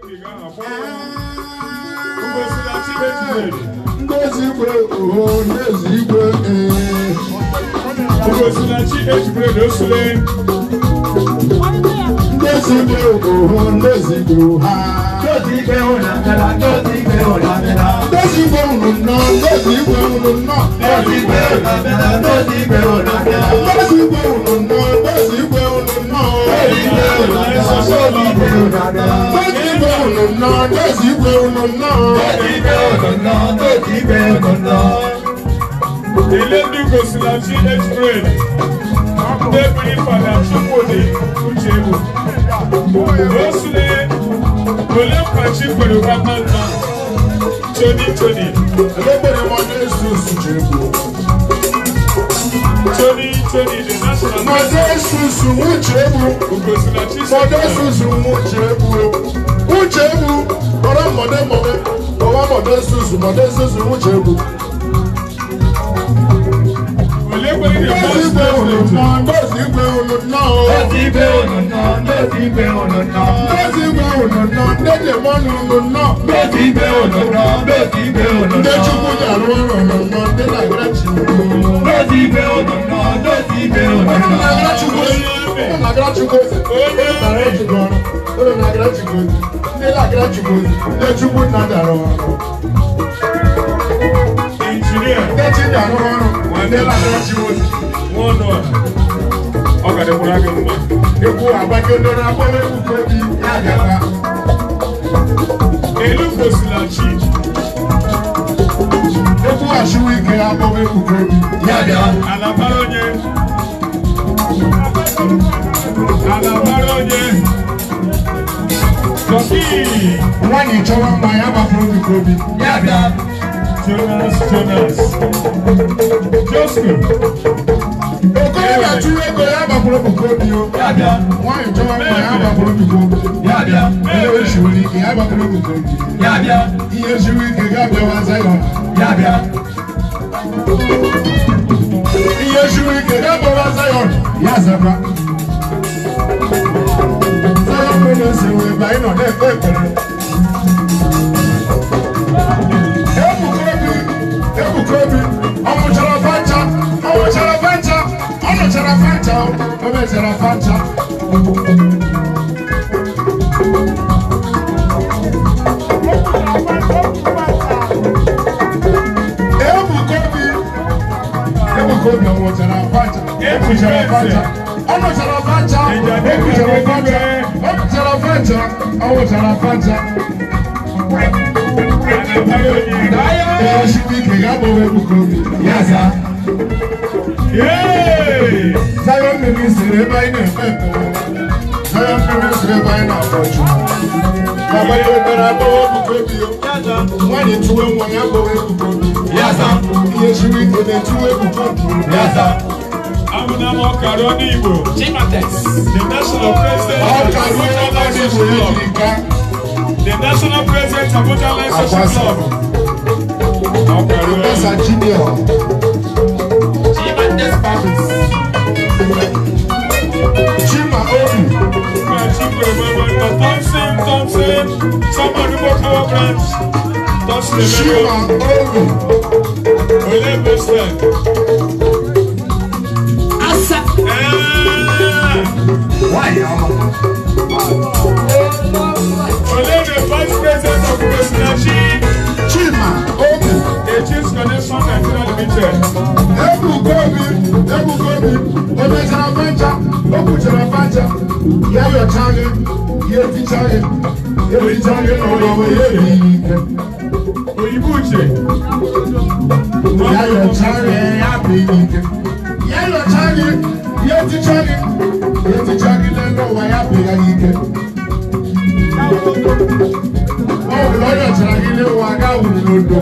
Ndị igwe oho, ndị igwe ee. Ugosinachi ejibere osule. Ndị igwe oho, ndị igwe ha. Ndị igwe unu abịala, ndị igwe unu abịala. Ndị igwe unu nnọọ, ndị igwe unu nnọọ. Ndị igwe unu abịala, ndị igwe unu abịala. Ndị igwe unu nnọọ, ndị igwe unu nnọọ. Ndị igwe unu abịala, ndị igwe unu abịala. Ndị igwe unu nnọọ, ndị igwe unu nnọọ. Ndị igwe unu nnọọ, ndị igwe unu nnọọ. Ele ndị Ugosinachi ejibere. Ndị biri Fada Chukwudi Uchegbu. Osule ole mkpachi kwere ụka mma mma. Tony Tony. Elegbere m Jesu Chegbu. Tony Tony the national. Ma Jesu Uchegbu. Ugosinachi. Ma Jesu Uchegbu. Uchegbu. Kpọrọ mọdé mọdé. Kpọwa mọdé susu mọdé susu Uchegbu. Ole kwere the Ndị vice igwe unu president. nnọọ, ndị igwe unu nnọọ. Ndị igwe unu nnọọ, ndị igwe unu nnọọ. Ndị igwe unu nnọọ, ndị jemọnụ unu nnọọ. Ndị igwe unu nnọọ, ndị igwe unu Ndị nnọọ. Chukwu ji arụ ọrụ unu nnọọ, ndị na-agara Chukwu. Ndị igwe unu nnọọ, ndị igwe unu Unu nnọọ. na-agara Chukwu ozi. Unu na-agara Chukwu ozi. Unu na-agara Chukwu ọrụ. Unu na-agara Chukwu ozi. Ndị na-agara Chukwu ozi. Ndị Chukwu nna ji arụ ọrụ. Injinia. Ndị chi ji arụ ọrụ. Ndị na-agara Chukwu ozi. Nwanụ a. Ọ ga-adịkwara gị mma. Egwu agbagidoro agbara Ebuka Obi ya bịakwa. Elu Ugosinachi. Egwu ashiwa ike agbara Ebuka Obi ya bịa. Alabara onye. Alabara onye. Tọki. Nwaanyị chọwa mma ya gbapụrụ Ebuka Obi Ya bịa. Jonas Jonas. Josco. Okorobịa chụwa ego ya gbapụrụ Ebuka Obi o. Ya bịa. Nwaanyị chọwa mma ya gbapụrụ Ebuka Obi. Ya bịa. Ihe shiwere ike ya gbapụrụ Ebuka Obi. Ya bịa. Ihe shiwe ike ga bịawa Zion. Ya bịa. Ihe shiwe ike ga bịawa Zion. Ya zakwa. Zion ministry wee ebe anyị nọ na-ekpe ekpere. Ebuka Obi, Ebuka Obi, ọ mụchara fancha, ọ mụchara fancha, ọ nụchara fancha, o mechara fancha. Ebuka Obi, Ebuka Obi ọ mụchara fancha, o mụchara fancha, ọ nụchara fancha, o mụchara fancha, ọ mụchara fancha, ọ mụchara fancha. Alabara onye. Ihe shiwe ike ga-agbanwe Ebuka Obi. Ya za. Yay! Zion ministry ebe anyị na-ekpe ekpere. Zion ministry ebe anyị na-akpọ Chukwu. Agbanye ekpere agbawa Ebuka Obi o. Nwaanyị tụwe nwa ya agbawa Ebuka Obi. Ya za. Ihe shiwe ike na-etuwe Ebuka Obi. Ya za. Abụna m ọkara onye Igbo. The national president Ọ of ka ruo Abuja ebe Lions ndị Igbo Social ya Club. jiri ka. The national president Abuja Lions Social Agbasa. Club. Ọkara onye. Agbasa Junior. Chima Obi. Thompson, Thompson, somebody go power branch. Thompson, Chima Obi. Ole President. Asa. Nwaanyị ọma. Ole the vice president of Ugosinachi, Chima Obi. the Chiefs Connection Nigeria Limited. Ebuka Obi. Ebuka Obi. O mechara fancha. O kwuchara fancha. Ya yọcha gị. Ya eticha gị. Ya eticha gị n'ụlọ ya erighị ike. Oyibo Uche. Ya yọcha gị ya adịghị ike. Ya yọcha gị. Ya eticha gị. Ya eticha gị n'elu ụwa ya adịghị ike. Ọ bụ na ọ yọchara gị n'elu ụwa gaa wuru n'odo.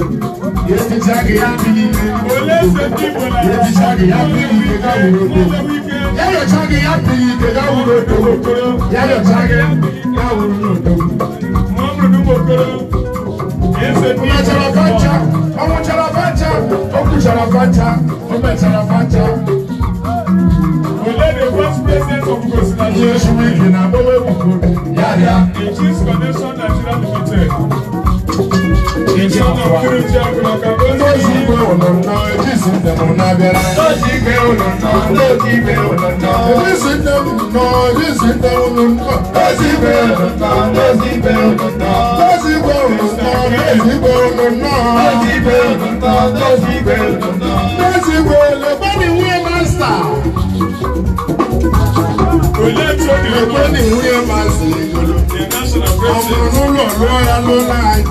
Ya eticha gị ya adịghị ike. Ole eze ndị Igbo na Ya eticha gị ya adịghị ike gaa wuru n'odo. Ya yọcha gị ya adịghị ike gaa wuru n'odo. Ya yọcha gị gaa wuru n'odo. Muhammadu Okoro. Eze ndị O mechara fancha, ọ mụchara fancha, o kwuchara fancha, o mechara fancha. Ole the vice president of Ugosinachi. Ihe suru ike na agbawa Ebuka Obi. Ya bịa. The Chiefs Connection Nigeria Limited. The son of Kiriji Agụlaka Ndị ozi igwe ụlọ nnọọ, ejisi nne m na-abịara. Igwe ụlọ nnọọ, ndị igwe ụlọ nnọọ. Ejisi nne m nnọọ, ejisi nne m nnọọ. Ndị igwe ụlọ nnọọ, ndị igwe ụlọ nnọọ. Ndị ozi igwe ụlọ nnọọ, ndị ozi igwe ụlọ nnọọ. Ndị igwe ụlọ nnọọ, ndị igwe ụlọ nnọọ. Ndị ozi igwe lekwanị nwunye masta. Olee Tony Lekwanị nwunye masta igolo. The national Ọ mụrụ president. n'ụlọ lụọ ya n'ụlọ anyị.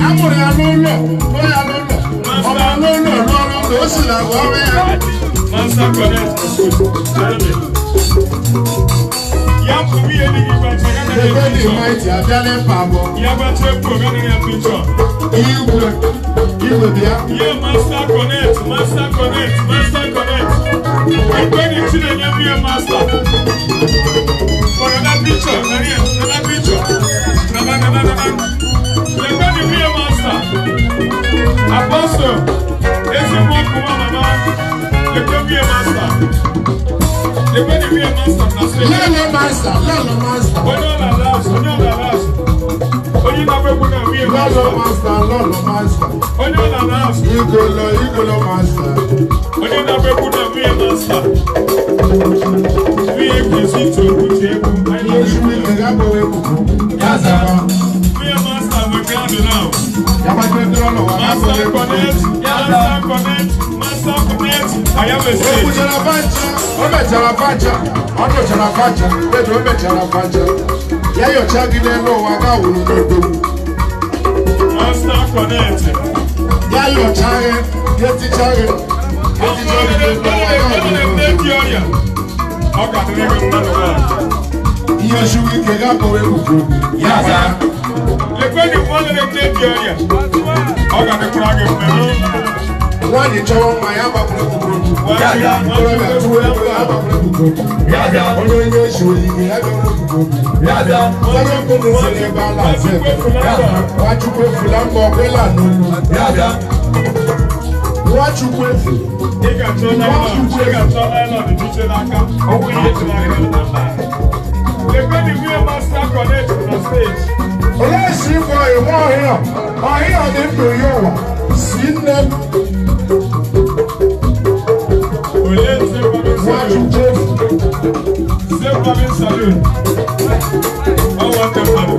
A mụrụ ya n'ụlọ lụọ ya n'ụlọ. Ọ mụrụ n'ụlọ lụọ n'ụlọ, o si na agwa ọrụ ya. Master Connect Jeremy. Ya bụ nwunye di gị gbacha ya na ya Lekwanị picture. maịtị abịala ịpa abụọ. Ya gbacha egwu ọ ganaghị ya picture. Igwe, igwe bịa. Ye Master Connect, Master Connect, Master Connect. Ekweni Chinenye nwunye Master. For another picture, another picture. Nana, nana, nana. Lekweni nwunye Master. Apostle, ezi nwa kuma mama. Lekwe nwunye Master. Lekweni nwunye Master na stage. Lọ́lọ́ masta, lọ́lọ́ masta. Onye ọ na-ala azụ, onye ọ na-ala azụ. Onye na-agba egwu na nwunye Lọ́lọ́ Master. masta, lọ́lọ́ masta. Onye ọ na-ala azụ. Igolo, igolo masta. Onye na-agba egwu na nwunye Master. Nwunye kwesị ito egwu ti egwu. Anyị Ihe na-agba oṣù egwu. ike ga-agbawe ebubo. Ya zaba. Nwunye Master nwe ground now. Yabajẹ dúró wa Master ga-agbawe ebubo. Connect, Master Connect, Master Connect. I am a stage. Ekwuchara fancha, o mechara fancha, ọ nụchara fancha, Pedro o mechara fancha. Ya yọcha gị n'elu ụwa ga wuru n'odogwu. Master Connect. Ya yọcha gị, ya eticha gị, ya eticha gị n'elu ụwa ga Ọ wuru na-eme n'odogwu. dị ọrịa. Ọ ga-adịrị gị mma n'ụwa. Ihe oṣù ike ga-agbawe ebubo. Ya zaba. Lekweni nwa na-eme dị ọrịa. Ọ ga-adịkwara gị mma. Nwaanyị chọrọ nwa ya gbakwuru ebubo. Okorobịa tụwa ego ya gbakwuru ebubo. Onye onye oṣù ike ya gbakwuru ebubo. Onye mkpụrụ siri ebe a na-azụ ebe. Nwachukwu efula mba ọbụla n'olu. Nwachukwu efu. Ị ga-achọ nylon, ị ga-achọ nylon dị iche n'aka. Ọ bụ ihe dị n'aka. Lekweni nwunye Master Connect na stage. Olee si ịgwọ ịnwe ọhịa? Ọhịa dị ndụ ya ụwa. Si nne m. Olee Save Salon? Nwachukwu efu. Save Babin Saloon. Ọ nwanne mmadụ.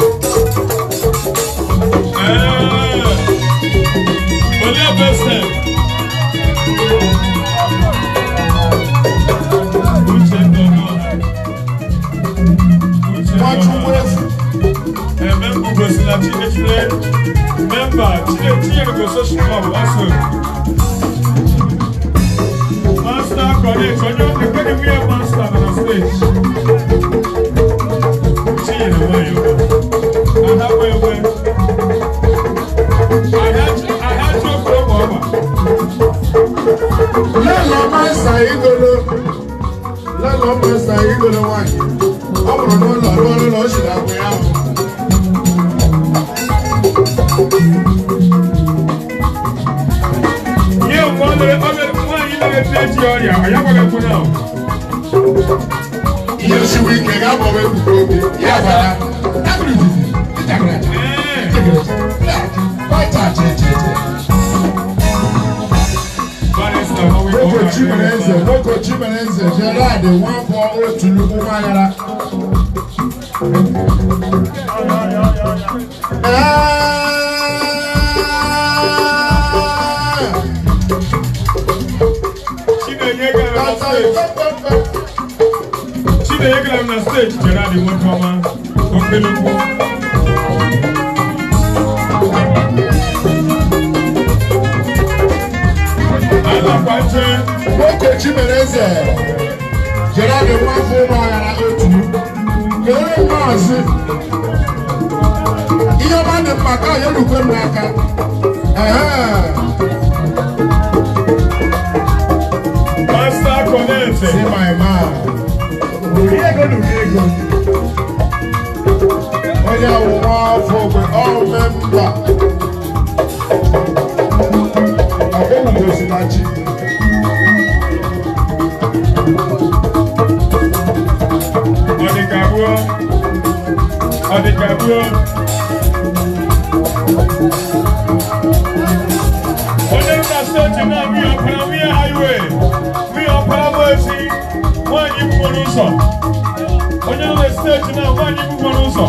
Ee. Olee Bese? Uche Ndono. Uche Nwachukwu Ndono. efu. Member gosila Chinechere. Member Chinyere Social Club also. Master Connect, onye ọ na-ekwe nwunye Master nọ na stage. Chinyere nwayọ. Ada bụ egbe. Ahịa chi okoro ma ọgba. Lọ́lọ́ masta igolo. Lọ́lọ́ masta igolo nwaanyị. Ọ mụrụ n'ụlọ rụọ n'ụlọ o siri agwa ya ahụ. Ihe mgbe ọ lere ọ lere nwaanyị lere ji ọrịa, ọ ya gwaghị ekwu na. Ihe oṣù ike ga-agbawe ebubo obi. Ya gwara. Ee. Barrister, ọ wụ Nwoke Chimereze, nwoke Chimereze, Gerard Nwankwo Otulukwu Nwaghara. Ee! Chinenye gara na stage. Chinenye gara na stage, Gerard nwoke ọma, okelukwu. Alakwa nche. Nwoke Chimereze, Gerard Nwankwo Nwaghara Otulukwu. Kere maazị. Ihe ọma dị mma ka ya erukwe m n'aka. Ehe. Master Connect. See my man. Ego na ego. Onye awụ nwa afọ ogbe ọ member. Ọkpọwụ na chi. Ọ dị ka gbuo. Ọ dị ka gbuo. Onye nna steeti na nwunye ọkpara nwunye highway, nwunye ọkpara bụ ezi, nwaanyị bugoro ụzọ. Onye nwe steeti na nwaanyị bugoro ụzọ.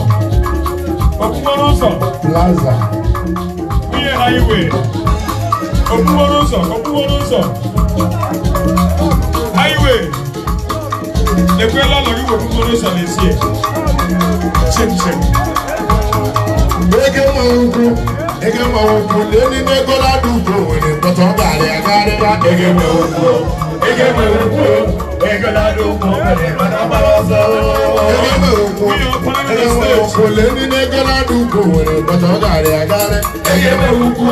Okpukporo ụzọ. Plaza. Nwunye highway. Okpukporo ụzọ, okpukporo ụzọ. Highway. Ekwela ụlọ gị bụ okpukporo ụzọ n'ezie. Chim chim. Ege nwa ukwu, ege nwa ukwu, lee n'ime ego lada ugwu nwere mkpọtụ ọ garị agarịba ege nwa ukwu. Ege nwere ukwu, ego na-adị ukwu nwere mana ọgbara ọsọ. Ege nwa ukwu, ege nwa ukwu, lee n'ime ego lada ugwu nwere mkpọtụ ọ garị agarị. Ege nwere ukwu,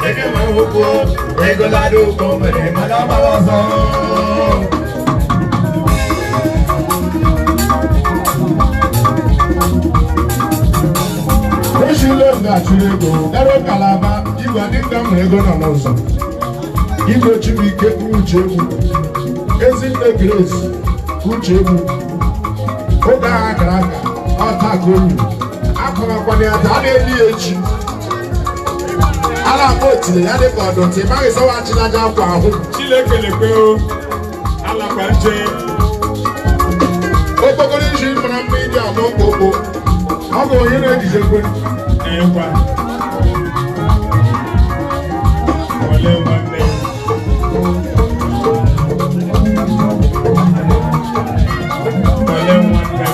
ege nwere ukwu, ego na-adị ukwu nwere mana ọgbara ọsọ. Oshile ga-achụrụ ego, garuo Kalaba, igwe adịnka nwere ego nọ n'ụzọ. Igwe Chibuike Uche Egwu, Ezinne Grace Uche Egwu, oge agha gara aga, ọ taa ka o ruru. Akụmakwana ya taa, a na-eli ya echi. A na-akpọ otile ya dịka ọdụntị, ị maghị sọwa achịlaja akwa ahụ. Chineke lekwe o. Alakwa nje. Okpokoro isi mara mma iji agba okpokpo. Ọ bụ onye na-ejijekwe. Ekwa. Ole nwanne. Ole nwanne.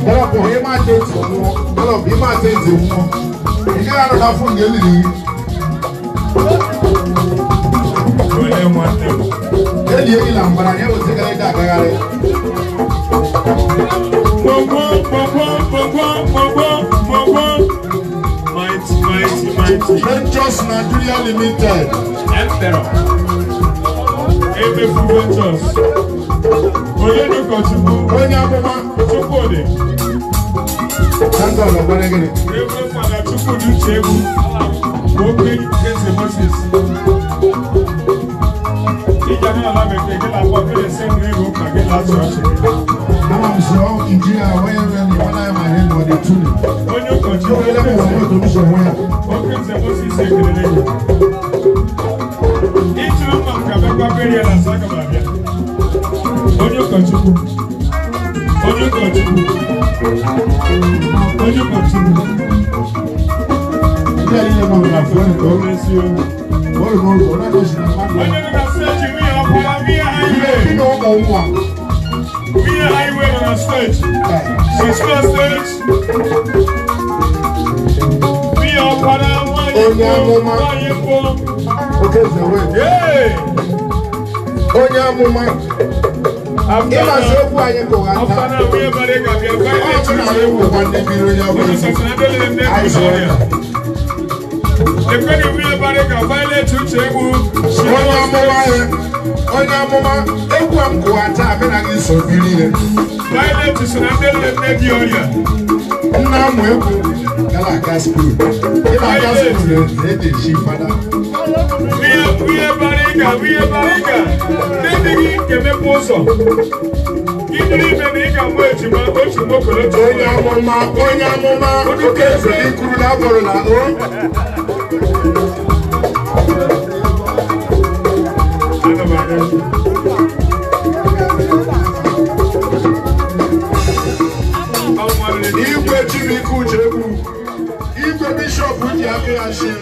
Galọpụ onye máa tẹ ètò nwụọ. Galọpụ ị máa tẹ ètò nwụọ. Ị gaghị anọ n'afọ nke eliri gị. Ole nwanne. Elie gị na mbara ya wetagara ịda agagharị. Gbogbo gbogbo gbogbo gbogbo gbogbo. Mighty mighty mighty. Ventures Nigeria Limited. Emperor. Emefu Ventures. Onye ụkọchukwu. Onye amụma. Chukwudi. Thank God, ọgbara gịnị? Reverend Father Chukwudi Uchegbu. Nwoke Eze Moses. Ije n'ala bekee gị na-akpọ gị na-ese nri ego ka gị na-achị ọchị gị. Ama m sị ọ injinia onye nwe m ịma na ya ma ihe na ọ dị tuni. Onye ụkọchukwu Onye m nwere otu m so onwe ya. Oke Eze Moses ekelele gị. Ịtụrụ mma m ka bịakwa berie na asa aga m abịa. Onye ụkọchukwu. Onye ụkọchukwu. Onye ụkọchukwu. Ndị a niile ma na fon nke o. N'eziokwu. Bọọlụ n'oge, ọ na-egosi na mmadụ. Onye nọ na steji nwunye ọkwara nwunye highway. Ndị na ụmụ nwa. Nwunye highway nọ na steji. She's on stage. Nwunye ọkwara nwanyị Onye amụma. nwanyị mbụ. Oke eze wee. Hey! Onye amụma. Ịmasị okwu anyị kụwa After taa. na nwunye bara ga-abịa Ọ Violet bụ na anyị wụkwa ndị biri onye ọbụla. Unu sọsọ na ndị lere nne Anyị m so ọrịa. Ekweni nwunye bara ga Violet Uchegbu. Onye amụma ya. Onye amụma egwu a m kụwa taa mụ na gị so biri ihe. Violet so na ndị lere nne gị ọrịa. Nna amụ egwu gara aga skuul. Ị na-aga skuul eji echi fada. Nwunye bara ga nwunye bara ga nne di gị ga-emepe ụzọ. Gị dịrị ime na ị ga-amụ ejima otu nwoke otu Onye amụma onye amụma oke eze gị kwuru na abụrụ na o. Ana m aga. Ọnwa rere Igwe Chibuike Uchegbu. Igwe bishọp ji aka ya chie.